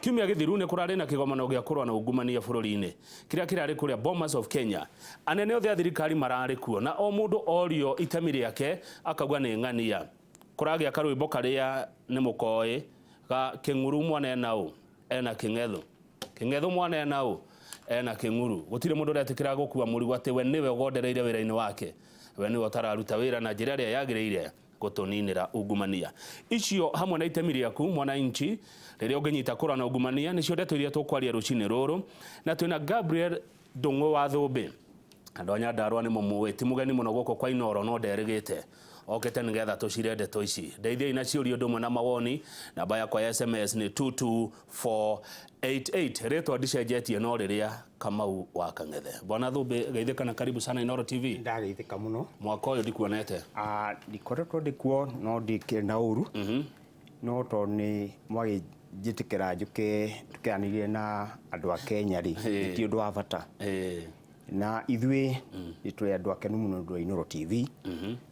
Kiumia gĩthiru nĩ kũrarĩ na kĩgomano gĩa kũrũa na ungumania bũrũri-inĩ kĩrĩa kĩrarĩ kũrĩa Bomas of Kenya. Anene othe a thirikari mararĩ kuo na o mũndũ orio itemi rĩake akauga nĩ ng'ania. Kũragĩa karwĩmbo karĩa nĩ mũkoĩ ga kĩng'uru mwana ena ũ ena kĩng'ethũ. Kĩng'ethũ mwana ena ũ ena kĩng'uru. Gũtirĩ mũndũ ũretĩkĩra gũkua mũrigo atĩ we nĩwe ũgondereire wĩra-inĩ wake. We nĩwe ũtararuta wĩra na njĩra ĩrĩa yagĩrĩire gũtũninĩra ungumania. Icio hamwe na itemi rĩaku mwananchi rĩrĩa ũngĩnyita kũrũa na ungumania nĩcio ndeto iria tũkwaria rũcinĩ rũrũ, na twĩna Gabriel Ndũng'ũ wa Thũmbĩ. Andũ a Nyandarũa nĩ mũmũĩ, ti mũgeni mũno gũkũ kwa Inooro no nderĩgĩte okĩte nĩgetha tũcire ndeto ici. Ndeithiai na ciũria ũndũ ũmwe na mawoni, namba yakwa ya SMS nĩ 22488. Rĩtwa ndicenjetie no rĩrĩa Kamau wa Kang'ethe. Bwana Thũmbĩ, geithĩka na karibu sana Inooro TV. Ndageithĩka mũno. Mwaka ũyũ ndikuonete. Ah, ndikoretwo ndĩkuo no ndikĩrĩ na ũru. No tondũ nĩ mwagĩnjĩtĩkĩra njũke tũkĩaranĩrie na andũ a Kenya rĩ, Ĩĩ. ti ũndũ wa bata. Na ithuĩ nĩ tũrĩ andũ akenu mũno nĩ ũndũ wa Inooro TV.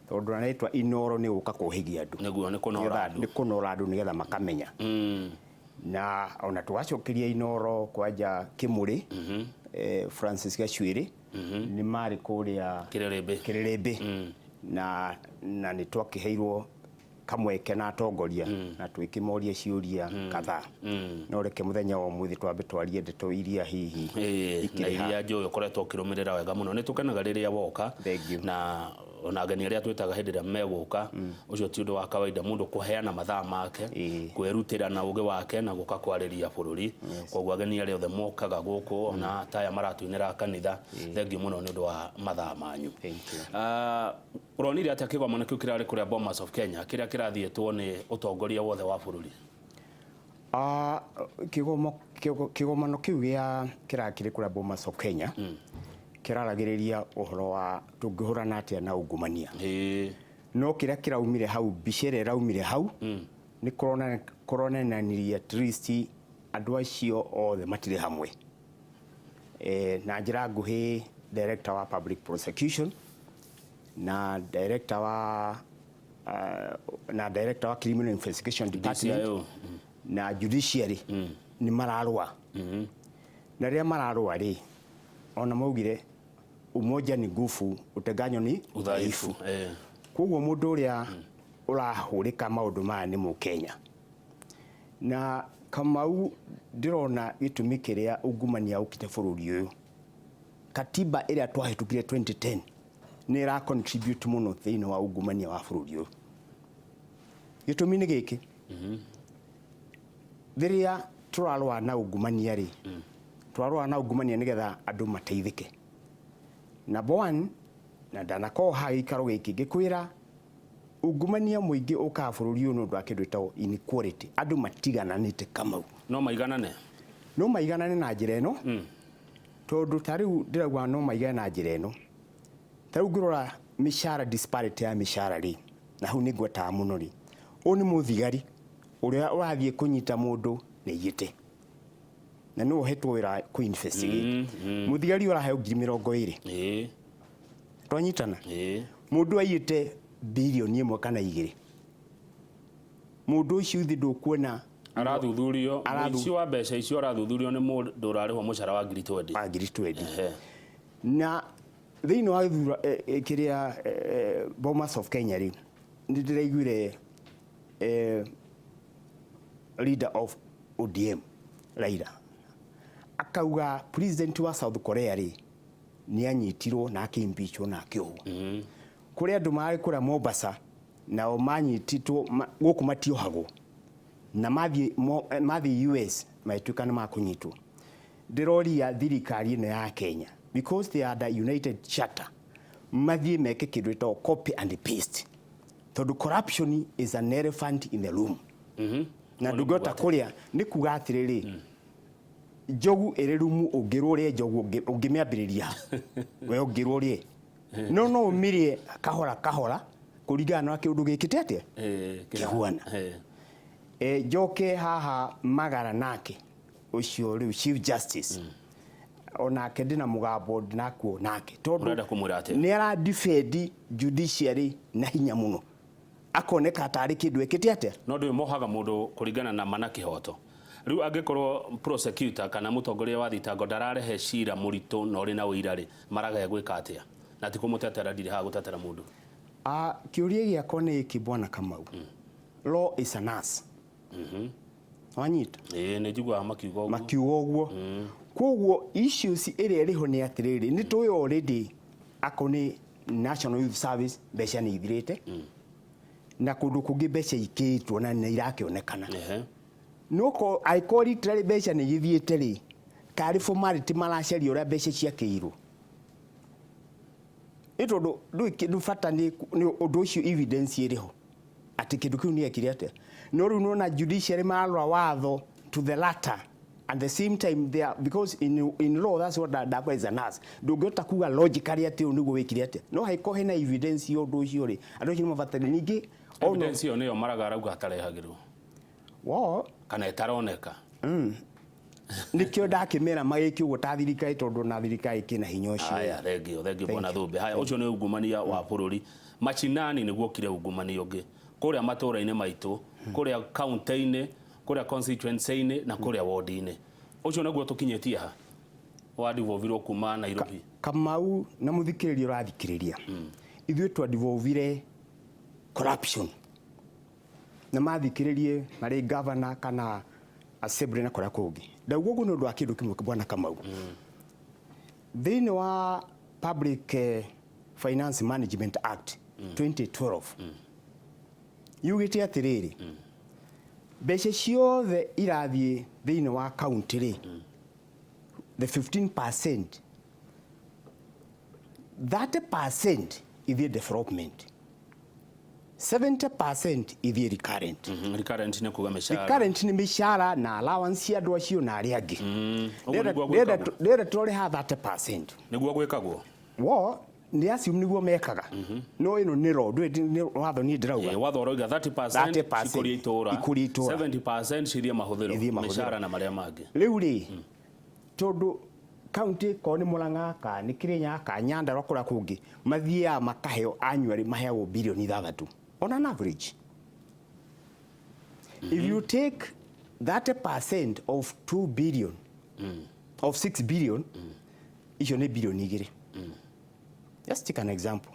Tondũ na rĩtwa Inooro nĩ gũka kũhĩgia andũ. Nĩguo, nĩ kũnora Nĩgetha- andũ. Nĩ kũnora andũ nĩgetha makamenya. Na ona tũgacokeria Inooro kwanja Kĩmũrĩ, Francis Gacuĩrĩ, nĩ marĩ kũrĩa Kĩrĩrĩmbĩ. Kĩrĩrĩmbĩ. Na nĩ twakĩheirwo kamweke na atongoria na twĩkĩmoria ciũria kadhaa. No reke mũthenya wa ũmũthĩ twambe twarie ndeto iria hihi Ĩĩ, na ikĩrĩ ha. iria njũĩ ũkoretwo ũkĩrũmĩrĩra wega mũno. Nĩ tũkenaga rĩrĩa woka. Thank you. Na ona ageni arĩa twĩtaga hĩndĩ ĩrĩa megũka, ũcio ti ũndũ wa kawaida mũndũ kũheana mathaa make, kwĩrutĩra na ũgĩ wake na gũka kwarĩria bũrũri. Koguo ageni arĩa othe mokaga gũkũ ona ta aya maratũinĩra kanitha, thengiũ mũno nĩ ũndũ wa mathaa manyu. Thank you. Ũronire atĩa kĩgomano kĩu kĩrarĩ kũrĩa Bomas of Kenya kĩrĩa kĩrathiĩtwo nĩ ũtongoria wothe wa bũrũri? Kĩgomano kĩu gĩa kĩrakĩrĩ kũrĩa Bomas of Kenya kĩraragĩrĩria ũhoro wa tũngĩhũrana atĩa na ungumania. No kĩrĩa kĩraumire hau, mbica ĩrĩa ĩraumire hau nĩ kũronanirie at least andũ acio othe matirĩ hamwe. Na njĩra nguhĩ director wa public prosecution na director wa na director wa criminal investigation department DCIO. Na judiciary nĩ mararũa. Na rĩrĩa mararũa rĩ, ona maugire umoja ni nguvu, utenganyo ni udhaifu. Koguo mũndũ ũrĩa ũrahũrĩka maũndũ maya nĩ mũkenya. Na Kamau, ndĩrona gĩtũmi kĩrĩa ungumania ũkĩte bũrũri ũyũ, katiba ĩrĩa twahĩtũkire 2010 nĩ ĩra contribute mũno thĩinĩ wa ungumania wa bũrũri ũyũ. Gĩtũmi nĩ gĩkĩ: rĩrĩa tũrarũa na ungumania rĩ, tũrarũa na ungumania nĩgetha andũ mateithĩke. Number one, na ndanakorwo haha gĩikaro gĩkĩ ngĩkwĩra, ungumania mũingĩ ũkaga bũrũri ũyũ nĩ ũndũ wa kĩndũ gĩtagwo inequality. Andũ matigananĩte, Kamau. No maiganane. No maiganane na njĩra ĩno, tondũ ta rĩu ndĩrauga no maigane na njĩra ĩno. Ta rĩu ngĩrora mĩcara, disparity ya mĩcara rĩ, na hau nĩ ngwetaga mũno rĩ, ũyũ nĩ mũthigari ũrĩa ũrathiĩ kũnyita mũndũ nĩ aiyĩte na nĩwe ũhetwo wĩra kũ investigate. Mũthigari ũraheo 20,000. Twanyitana? Ĩĩ. Mũndũ aiyĩte 1 billion kana 2, mũndũ ũcio uthi ndũkuona. Arathuthurio mũici wa mbeca icio arathuthurio nĩ mũndũ ũrarĩhwo mũcara wa 20,000. Wa 20,000. Na thĩinĩ wa gĩthura kĩrĩa Bomas of Kenya rĩ, nĩ ndĩraiguire leader of ODM Raila akauga president wa South Korea rĩ, nĩ anyitirwo na akĩimpeachwo na akĩohwo. Kũrĩ andũ marĩ kũrĩa Mombasa nao manyitĩtwo gũkũ matiohagwo na mathiĩ US magĩtuĩka nĩ makũnyitwo. Ndĩroria thirikari ĩno ya Kenya, because they are under United Charter, mathiĩ meke kĩndũ gĩtagwo copy and paste, tondũ corruption is an elephant in the room na ndũngĩhota kũrĩa. Nĩ kuga atĩrĩrĩ, njogu ĩrĩ rumu, ũngĩrwo ũrĩe njogu, ũngĩmĩambĩrĩria ha? We ũngĩrwo ũrĩe, no ũmĩrĩe kahora kahora kũringana na kĩũndũ gĩkĩte atĩa kĩhuana. Njoke haha Magara nake ũcio rĩu Chief Justice, onake ndĩna mũgambo ndĩnakuo nake tondũ Ũrenda kũmwĩra atĩa? Nĩ ara defend judiciary na hinya mũno, akoneka tarĩ kĩndũ ekĩte atĩa. No ndũĩ mohaga mũndũ kũringana na ma na kĩhoto. Rĩu angĩkorwo prosecutor kana mũtongoria wa thitango ndararehe cira mũritũ na ũrĩ na ũira rĩ, maragaya gwĩka atĩa? Na ti kũmũtetera, ndirĩ haha gũtetera mũndũ. Kĩũria gĩakwa nĩ gĩkĩ, bwana Kamau. Law is a nurse. Wanyita? Ĩĩ, nĩ njiguaga makiuga ũguo. Makiuga ũguo. Koguo issues ĩrĩa ĩrĩ ho nĩ atĩrĩrĩ, nĩ tũĩ already akorwo nĩ National Youth Service mbeca nĩ ithirĩte, na kũndũ kũngĩ mbeca ikĩtwo na nĩ irakĩonekana. No ko angĩkorwo literally mbeca nĩ igĩthiĩte rĩ, karĩ formality maracaria ũrĩa mbeca ciakĩirwo, nĩ tondũ ndũĩ kĩndũ bata nĩ ũndũ ũcio, evidence ĩrĩ ho atĩ kĩndũ kĩu nĩ ekire atĩa. No rĩu nona judiciary mararora watho to the latter, at the same time they are, because in law, that's what ndakwa is a nurse, ndũngĩhota kuga logically atĩ ũyũ nĩguo wĩkire atĩa, no hangĩkorwo hena evidence ya ũndũ ũcio rĩ, andũ acio nĩ mabatare ningĩ Evidence ĩyo nĩyo Maraga arauga atarehagĩrwo wo kana ĩtaroneka. Nĩkĩo ndakĩmera magĩke ũguo ta thirikari, tondũ na thirikari ĩkĩna hinya ũcio. Haya, thengio, thengio, bwana Thumbe. Haya, ũcio nĩ ungumania wa bũrũri. Machinani nĩguo kire ungumania ũngĩ kũrĩa matũũra-inĩ maitũ, kũrĩa kaunti-inĩ, kũrĩa constituency-inĩ na kũrĩa ward-inĩ. Ũcio nĩguo tũkinyĩtie ha wa devolvirwo kuma Nairobi. Kamau na mũthikĩrĩria ũrathikĩrĩria, ithuĩ twadevolvire corruption na mathikĩrĩrie marĩ governor kana assembly na kũrĩa kũngĩ. Ndauga ũguo nĩ ũndũ wa kĩndũ kĩmwe, bwana Kamau. Thĩinĩ wa Public Finance Management Act 2012 yugĩte atĩrĩrĩ, mbeca ciothe irathiĩ thĩinĩ wa county rĩ, the 15%, 30% ithiĩ development, 70% ithiĩ recurrent. Recurrent nĩ kuga mĩcara. Recurrent nĩ mĩcara na allowance cia andũ acio na arĩa angĩ. Ũguo nĩguo gwĩkagwo. Ndĩrenda tũrore ha 30%. Nĩguo gwĩkagwo. Wo nĩ assume nĩguo mekaga, no ĩno nĩ law, ndũĩ nĩ watho niĩ ndĩrauga. Watho ũroiga 30% 30% cikũrie itũra, ikũrie itũra. 70% cithiĩ mahũthĩro, Ithiĩ mahũthĩro. mĩcara na marĩa mangĩ. Rĩu rĩ, tondũ kaunti korwo nĩ Murang'a ka nĩ Kirinyaga ka Nyandarua kũrĩa kũngĩ mathiaga makaheo annually, maheagwo birioni 6 on an average. If you take 30% of 2 billion, of 6 billion, icio nĩ birioni 2. Just take an example.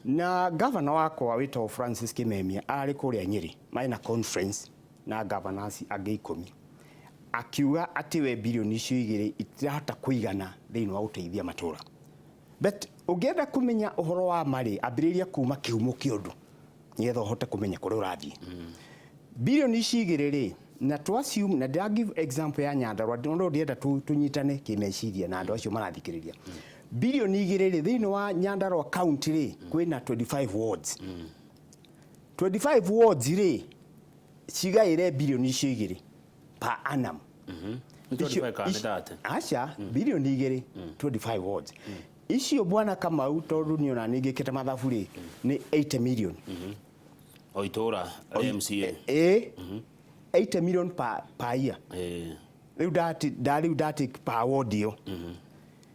Na governor wakwa wĩtagwo Francis Kimemia ararĩ kũrĩa Nyĩrĩ, marĩ na conference na governors angĩ 10, akiuga atĩ we birioni icio 2 itirahota kũigana thĩinĩ wa gũteithia matũra. But ũngĩenda kũmenya ũhoro wa marĩ, ambĩrĩria kuma kĩhumo kĩa ũndũ nĩgetha ũhote kũmenya kũrĩa ũrathiĩ. Birioni ici 2 rĩ, na to assume, na ndĩra give example ya Nyandarua no ndĩrenda tũnyitane kĩmeciria na andũ acio marathikĩrĩria. Birioni 2 rĩ, thĩinĩ wa Nyandarua county rĩ, kwĩna 25 wards. 25 wards rĩ, cigaĩre birioni icio 2 per annum. Nĩ 25 kana nĩ 30? Aca, birioni 2, 25 wards icio, bwana Kamau, tondũ niĩ ona ningĩkĩte mathabu rĩ, nĩ 80 million. O itũra rĩa MCA. Ĩ, 80 million per year. Rĩu ndati rĩu ndati per ward ĩyo.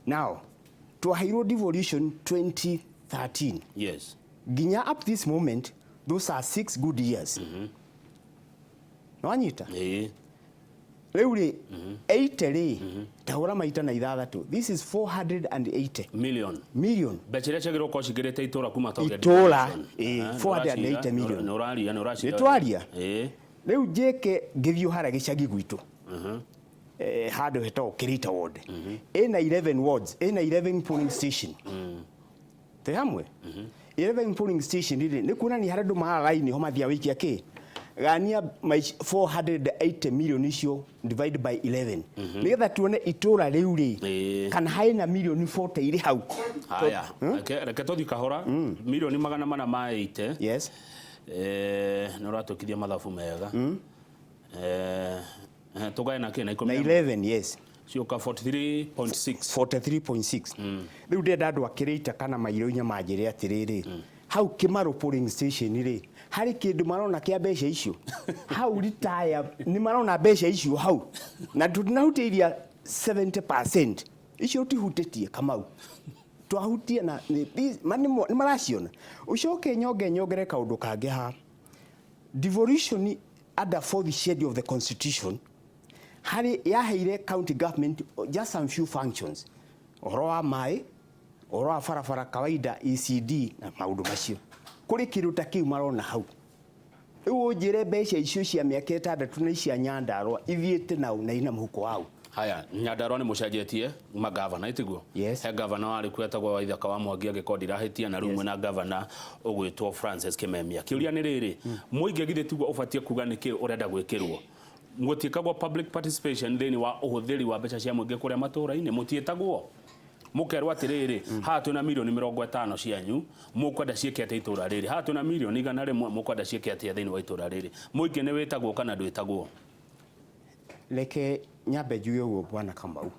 Now twaheirwo devolution 2013 nginya up this moment, those are 6 good years. Nĩwanyita? Ĩĩ. Rĩu rĩ, 80 rĩ, tahũra maita na ithathatũ, this is 480 million. Million. Mbeca iria ciagĩrĩirwo gũkorwo cingĩrĩte itũra kuma tondũ Itũra, ĩĩ, 480 million. Nĩ ũraria, nĩ ũracira. Nĩ twaria? Ĩĩ. Rĩu njĩke ngĩthiĩ harĩa gĩcagi gwitũ, handũ hetagwo Kirita ward, ĩna 11 wards, ĩna 11 polling station. Twĩ hamwe? 11 polling station rĩ, nĩ kuonania harĩa andũ mara raini ho mathiaga wĩikia kĩ gania 480 million icio divide by 11 nĩgetha tuone itũra rĩu rĩ kana harĩ na milioni 40 irĩ hau. Haya, reke tũthiĩ kahora. Milioni 480. Yes. Nĩ ũratwĩkithia mathabu mega. Tũgae na kĩ na na 10 11, yes. Cioka 43.6. 43.6. Rĩu ndĩrenda andũ akĩrĩita kana mairũ inya manjĩre atĩrĩrĩ, hau Kĩmarũ polling station rĩ, harĩ kĩndũ marona kĩa mbeca icio hau? Ritaya nĩ marona mbeca icio hau? Na tũtinahutĩiria 70% icio, tũtihutĩtie, Kamau, twahutia na nĩ maraciona. Ũcoke nyonge nyongere kaũndũ kangĩ ha devolution. Under fourth schedule of the constitution, Harĩ yaheire county government just some few functions, ũhoro wa maĩ, ũhoro wa barabara kawaida, ECD na maũndũ macio. Kũrĩ kĩndũ ta kĩu marona hau. Rĩu ũnjĩre mbeca icio cia mĩaka 6 na cia Nyandarua ithiĩte nau na ina mũhuko wau? Haya, Nyandarua nĩ mũcenjetie magavana, itiguo? Yes. He gavana warĩ kuo etagwo Waithaka wa Mwangi, angĩkorwo ndirahĩtia, na rĩu mwĩna gavana ũgwĩtwo Francis Kimemia. Kĩũria nĩ rĩrĩ, mũingĩ githĩ tiguo ũbatiĩ kuga nĩkĩ ũrenda gwĩkĩrwo? Gũtiĩkagwo public participation thĩinĩ wa ũhũthĩri wa mbeca cia mũingĩ kũrĩa matũũra-inĩ? Mũtiĩtagwo mũkerwo atĩrĩrĩ, haha twĩna mirioni 50 cianyu, mũkwenda ciĩke atĩa itũũra rĩrĩ? Haha twĩna mirioni 100, mũkwenda ciĩke atĩa thĩinĩ wa itũũra rĩrĩ? Mũingĩ nĩ wĩtagwo kana ndwĩtagwo? Reke nyambe njuge ũguo, bwana Kamau,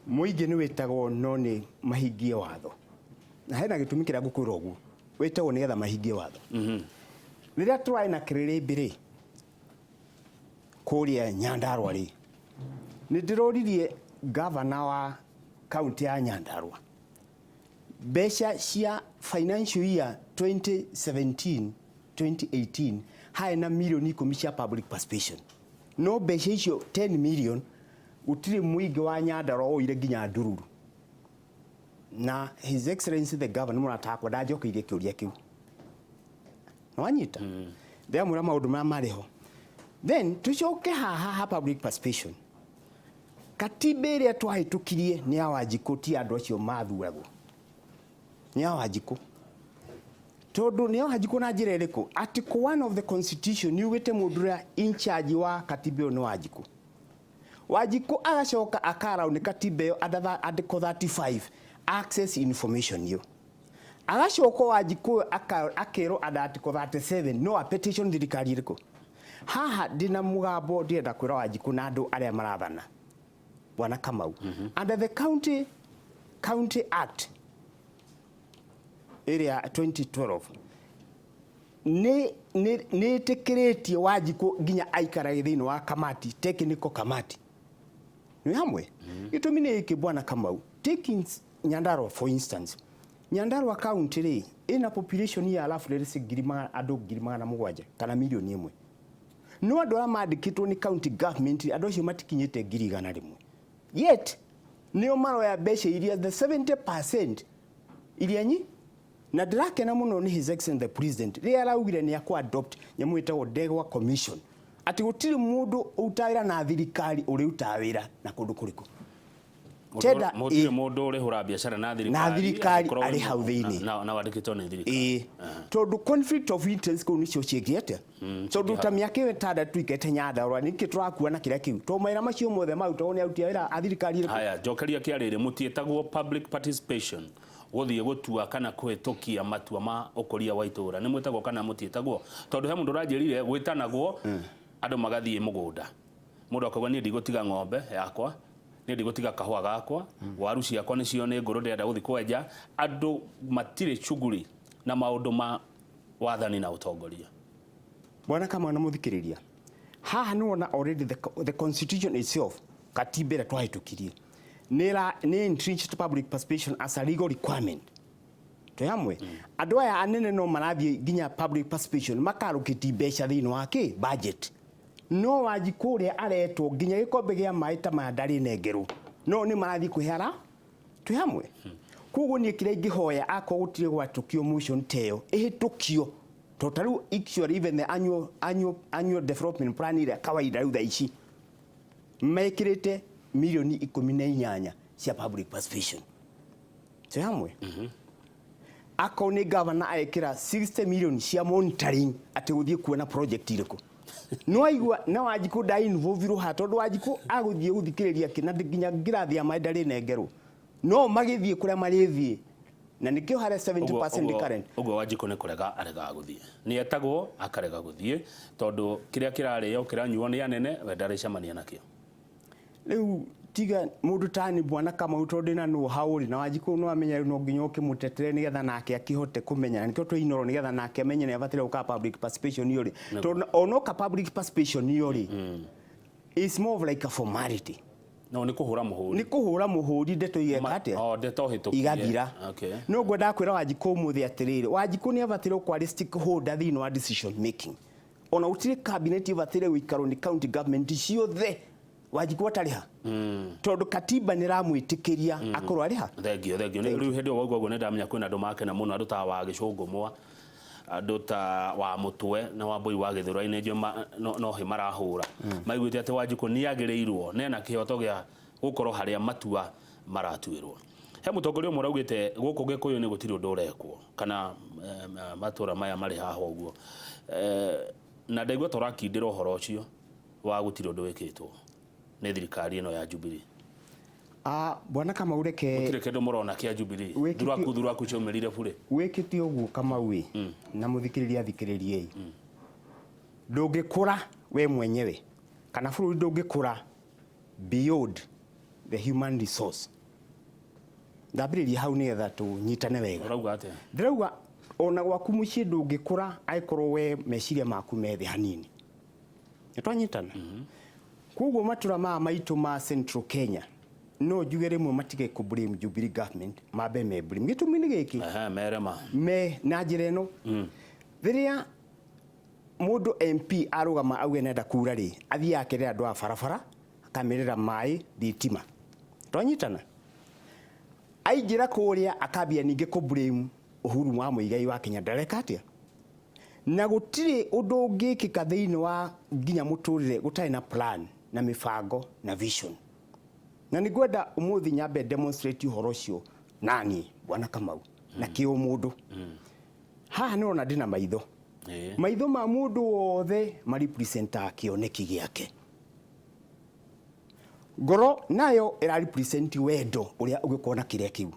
mũingĩ nĩ wĩtagwo, no nĩ mahingie watho, na hena gĩtũmi kĩrĩa ngũkwĩra ũguo. Wĩtagwo nĩgetha mahingie watho. Rĩrĩa tũrarĩ na kĩrĩrĩmbĩ rĩ kũrĩa Nyandarua rĩ, nĩ ndĩroririe gavana wa kaunti ya Nyandarua mbeca cia financial year 2017 2018, harĩ na mirioni 10 cia public participation, no mbeca icio 10 million gũtirĩ mũingĩ wa Nyandarua woire nginya ndururu. Na His Excellency the Governor mũrata wakwa ndanjokeirie kĩũria kĩu. Nĩwanyita? Ndĩramwĩra maũndũ marĩa marĩ ho. Then tũcoke haha ha public participation. Katiba ĩrĩa twahĩtũkirie nĩ ya Wanjikũ, ti andũ acio mathuragwo, nĩ ya Wanjikũ. Tondũ nĩ ya Wanjikũ na njĩra ĩrĩkũ? Article 1 of the Constitution yugĩte mũndũ ũrĩa in charge wa katiba ĩyo nĩ Wanjikũ. Wanjikũ agacoka akaraũ nĩ katiba ĩyo under article 35 access information ĩyo. Agacoka Wanjikũ ũyũ akerwo under article 37 no a petition thirikari ĩrĩkũ. Haha ndĩna mũgambo ndĩrenda kwĩra Wanjikũ na andũ arĩa marathana, bwana Kamau. Under the County Act ĩrĩa 2012 nĩ ĩtĩkĩrĩtie Wanjikũ nginya aikarage thĩinĩ wa kamati, technical kamati. Nĩ hamwe gĩtũmi nĩ gĩkĩ, bwana Kamau. Taking Nyandarua for instance, Nyandarua County rĩ ĩna population ya roughly andũ 700,000 kana mirioni 1, no andũ arĩa mandĩkĩtwo nĩ county government, andũ acio matikinyĩte 100,000, yet nĩo maroya mbeca iria the 70% iria nyi. Na ndĩrakena mũno nĩ His Excellency the President rĩrĩa araugire nĩ akũ adopt nyamũ ĩtagwo Ndegwa Commission, atĩ gũtirĩ mũndũ ũrutaga wĩra na thirikari ũrĩrutaga wĩra na kũndũ kũrĩkũ. Tenda Mũtirĩ mũndũ ũrĩhũra biacara na thirikari na thirikari angĩkorwo arĩ hau thĩinĩ. Na wandĩkĩtwo nĩ thirikari. Ĩĩ, tondũ conflict of interest kũu nĩcio ciĩkire atĩa? Tondũ ta mĩaka ĩyo 6 ikarĩte Nyandarua, nĩkĩ tũrakua na kĩrĩa kĩu? Tondũ mawĩra macio mothe marutagwo nĩ aruti a wĩra a thirikari ĩrĩkũ? Haya, njokeria kĩarĩrĩ, mũtiĩtagwo public participation gũthiĩ gũtua kana kũhĩtũkia matua ma ũkũria wa itũũra? Nĩ mwĩtagwo kana mũtiĩtagwo? Tondũ he mũndũ ũranjĩrire gwĩtanagwo, andũ magathiĩ mũgũnda, mũndũ akauga, "Niĩ ndigũtiga ng'ombe yakwa, niĩ ndigũtiga kahũa gakwa, waru ciakwa nĩcio nĩ ngũrũ, ndĩrenda gũthiĩ kwenja." Andũ matirĩ shughuli na maũndũ ma wathani na ũtongoria. Bwana Kamau na mũthikĩrĩria, haha nĩ wona already the Constitution itself, katiba ĩrĩa twahĩtũkirie, nĩ entrenched public participation as a legal requirement. Twĩ hamwe? Andũ aya anene no marathiĩ nginya public participation makarũkĩti mbeca thĩinĩ wa kĩ budget, no Wanjikũ ũrĩa aretwo nginya gĩkombe gĩa maĩ ta maya ndarĩ nengerwo, no nĩ marathiĩ kwĩhara. Twĩ hamwe? Koguo niĩ kĩrĩa ingĩhoya, akorwo gũtirĩ gwatũkio motion ta ĩyo, ĩhĩtũkio, tondũ ta rĩu actually even the annual development plan ĩrĩa kawaida rĩu thaa ici mekĩrĩte mirioni 18 cia public participation. Twĩ hamwe? Akorwo nĩ governor ekĩra 60 million cia monitoring atĩ gũthiĩ kuona project irĩkũ, no aigua na Wanjikũ nda involve ha, tondũ Wanjikũ agũthiĩ gũthikĩrĩria kĩ na nginya ngirathi ya maĩ ndarĩ nengerwo, no magĩthiĩ kũrĩa marĩthiĩ, na nĩkĩo harĩa 70% current. Ũguo Wanjikũ nĩ kũrega aregaga gũthiĩ, nĩ etagwo akarega gũthiĩ, tondũ kĩrĩa kĩrarĩo kĩranyuo nĩ anene, we ndarĩcemania nakĩo. Rĩu tiga mũndũ tani, bwana Kamau, tondũ ndĩna know how rĩ, na Wanjikũ no amenya rĩu no nginya ũkĩmũtetere nĩgetha nake akĩhote kũmenya, na nĩkĩo twĩ nĩgetha nake amenye nĩ abataire gũka public participation iyo rĩ, tondũ onoka public participation iyo rĩ is more of like a formality. No nĩ kũhũra mũhũri. Nĩ kũhũra mũhũri, ndeto igeka atĩa? O ndeto hĩtũkie. Igathira. No ngwendaga kwĩra Wanjikũ ũmũthĩ atĩrĩrĩ, Wanjikũ nĩ abataire gũkorwo arĩ stakeholder thĩinĩ wa decision making. Ona gũtirĩ cabinet ĩbataire gũikarwo nĩ county government ciothe. Wanjikũ atarĩ ha, tondũ katiba nĩ ĩramwĩtĩkĩria akorwo arĩ ha. Thengio, thengio. Rĩu hĩndĩ ĩyo wauga ũguo, nĩ ndamenya kwĩna andũ makena mũno, andũ ta wa Gĩcũngũmwa, andũ ta wa Mũtwe na wa Mbũi wa Gĩthũrai, nĩ njũĩ no hĩ marahũra maiguĩte atĩ Wanjikũ nĩ agĩrĩirwo nena kĩhoto gĩa gũkorwo harĩa matua maratuĩrwo. He mũtongoria ũmwe ũraugĩte gũkũ Gĩkũyũ nĩ gũtirĩ ũndũ ũrekwo kana matũra maya marĩ haha ũguo, na ndaigua ta ũrakindĩra ũhoro ũcio wa gũtirĩ ũndũ wĩkĩtwo nĩ thirikari ĩno ya Jubilee. Ah, bwana Kamau, reke. Gũtirĩ kĩndũ mũrona kĩa Jubilee. Thuraku thuraku ciaumĩrire burĩ. Wĩkĩte ũguo, Kamau ĩ, na mũthikĩrĩria athikĩrĩrie ĩ, ndũngĩkũra we mwenyewe kana bũrũri ndũngĩkũra beyond the human resource. Ndambĩrĩria hau nĩgetha tũnyitane wega. Ũrauga atĩa? Ndĩrauga ona gwaku mũciĩ ndũngĩkũra angĩkorwo we meciria maku me thĩ hanini. Nĩ twanyitana? Koguo matũra maya maitũ ma Central Kenya, no njuge rĩmwe matige kũ blame Jubilee government, mambe me blame. Gĩtũmi nĩ gĩkĩ. Ehe, merema. Me na njĩra ĩno, rĩrĩa mũndũ MP arũgama auge nenda kura rĩ, athiaga akerera andũ a barabara, akamerĩra maĩ, thitima. Twanyitana? Aingĩra kũrĩa akambia ningĩ kũ blame Uhuru wa Muigai wa Kenya ndareka atĩa, na gũtirĩ ũndũ ũngĩkĩka thĩinĩ wa nginya mũtũrĩre gũtarĩ na plan na mĩbango na vision. Na nĩ ngwenda ũmũthĩ nyambe demonstrate ũhoro ũcio naniĩ bwana Kamau na kĩũmũndũ. Haha nĩ ũrona ndĩna maitho. Maitho ma mũndũ wothe marepresentaga kĩoneki gĩake. Ngoro nayo ĩra represent wendo ũrĩa ũngĩkorwo na kĩrĩa kĩu.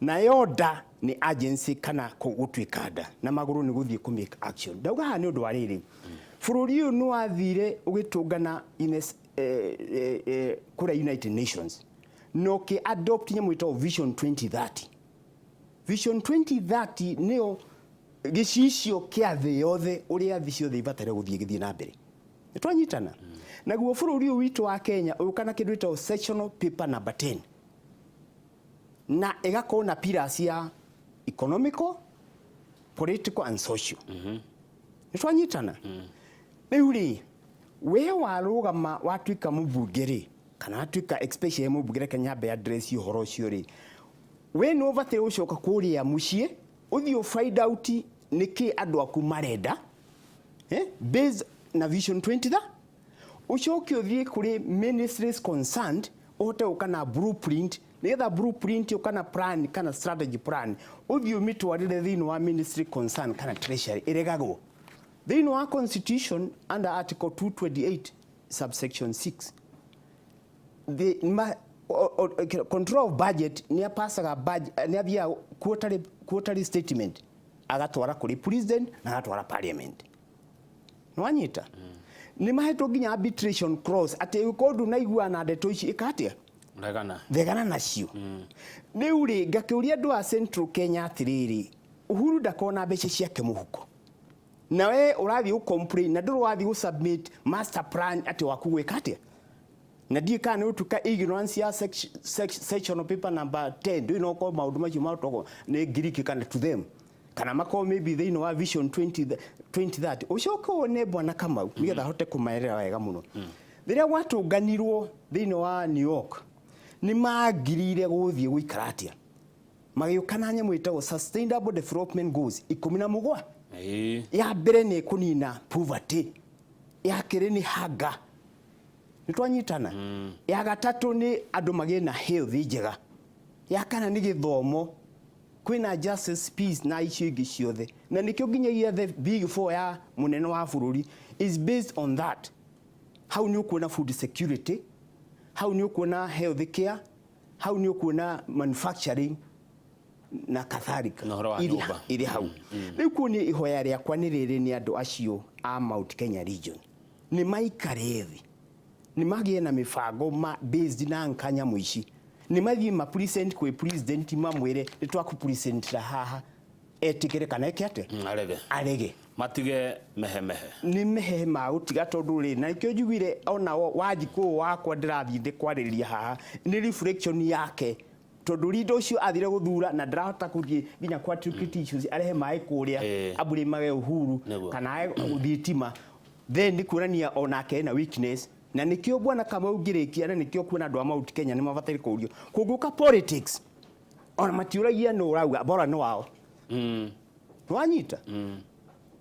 Nayo nda nĩ agency kana gũtuĩka nda, na magũrũ nĩ gũthiĩ kũ make action. Ndauga haha nĩ ũndũ wa rĩrĩ, bũrũri ũyũ nĩ wathire ũgĩtũngana kũrĩa United Nations na ũkĩ adopt nyamũ ĩtagwo Vision 2030. Vision 2030 nĩyo gĩcicio kĩa thĩ yothe, ũrĩa thĩ ciothe ibataire gũthiĩ gĩthiĩ na mbere. Nĩ twanyitana? Naguo bũrũri ũyũ witũ wa Kenya ũgĩũka na kĩndũ gĩtagwo sectional paper number 10, na ĩgakorwo na pillars ya economical, political and social. Nĩ twanyitana? Rĩu rĩ, we warũgama watuĩka mũmbunge rĩ, kana watuĩka especially mũmbunge, reke nyambe address ũhoro ũcio rĩ, we nĩ ũbataire gũcoka kũrĩa mũciĩ, ũthiĩ ũ find out nĩkĩ andũ aku marenda, based na Vision 20 tha ũcoke ũthiĩ kũrĩ ministries concerned, ũhote gũka na blueprint, nĩgetha blueprint ĩyo kana plan kana strategy plan ũthiĩ ũmĩtwarĩre thĩinĩ wa ministry concerned kana treasury. Ĩregagwo thĩinĩ wa constitution under article 228 subsection 6, the ma, o, o, control of budget nĩ apasaga budget, nĩ athiaga quarterly statement agatwara kũrĩ president na agatwara parliament. Nĩwanyita? Nĩ mahetwo nginya arbitration clause atĩ ũkorwo ndũnaiguana na ndeto ici, ĩka atĩa? Regana. Regana nacio. Rĩu rĩ, ngakĩũria andũ a Central Kenya atĩrĩrĩ, Uhuru ndakorwo na mbeca ciake mũhuko, na we ũrathiĩ gũ complain na ndũrĩ wathiĩ gũ submit master plan atĩ waku gwĩka atĩa, na ndiĩ kana nĩ gũtuĩka ignorance ya sectional paper number 10. Ndũĩ no korwo maũndũ macio marutagwo nĩ Ngiriki kana to them kana makorwo maybe thĩinĩ wa Vision 20 2030. Ũcoke wone bwana Kamau, nĩgetha hote kũmaerera wega mũno, rĩrĩa gwatũnganirwo thĩinĩ wa New York nĩ magirire gũthiĩ gũikara atĩa, magĩũka na nyamũ ĩtagwo Sustainable Development Goals 17. Ya mbere nĩ kũnina poverty, ya kerĩ nĩ hunger, nĩ twanyitana? Ya gatatũ nĩ andũ magĩe na health njega, ya kana nĩ gĩthomo, kwĩna justice, peace na icio ingĩ ciothe. Na nĩkĩo nginyagia the big four ya mũnene wa bũrũri is based on that. Hau nĩ ũkuona food security, hau nĩ ũkuona health care, hau nĩ ũkuona manufacturing na kadhalika. Na ũhoro wa nyũmba. Irĩ hau. Rĩu kuo nĩ ihoya rĩakwa nĩ rĩrĩ, nĩ andũ acio a Mount Kenya region nĩ maikare thĩ, nĩ magĩe na mĩbango ma based na nka nyamũ ici, nĩ mathiĩ ma present kwĩ president, mamwĩre nĩ twakũ haha, etĩkĩre kana eke atĩa? Arege. Arege. Matige mehemehe. Nĩ mehehe ma gũtiga, tondũ rĩ, na nĩkĩo njugire ona Wanjikũ ũyũ wakwa ndĩrathiĩ ndĩ kwarĩrĩria haha nĩ reflection yake, tondũ leader ũcio athire gũthura na ndarahota kũthiĩ nginya kwa issues, arehe maĩ kũrĩa, abũrĩmage Uhuru kana ae thitima, then nĩ kuonania onake ena weakness. Na nĩkĩo bwana Kamau ngĩrĩkia, na nĩkĩo kuona andũ a Mount Kenya nĩ mabataire kũũrio kũngũka politics, ona matiũragia nũ ũrauga bora nĩ wao. Nĩwanyita?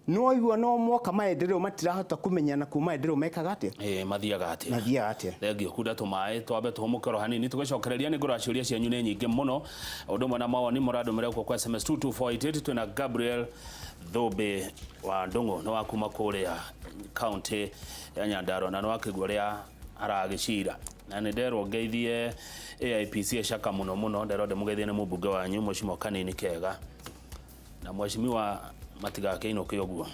No igua no moka maendeleo matirahota kũmenyana kuma maendeleo mekaga atĩa. Ĩ mathiaga atĩa? Mathiaga atĩa? Thengio. Kunda tũmaĩ twambe tũhũmũke oro hanini, tũgĩcokereria nĩ ngũra ciũria cianyu nĩ nyingĩ mũno, ũndũ ũmwe na mawoni mũrandũmĩra gũkũ kwa SMS 22488. Twĩna Gabriel Thũmbĩ wa Ndũng'ũ, nĩ wa kuma kũrĩa kaunti ya Nyandarua, na nĩ wakĩgua ũrĩa aragĩcira, na nĩ nderwo ngeithie AIPC ecaka mũno mũno, nderwo ndĩmũgeithie nĩ mũmbunge wanyu Mheshimiwa Kanini Kega na mheshimiwa matigakĩinũke ũguo.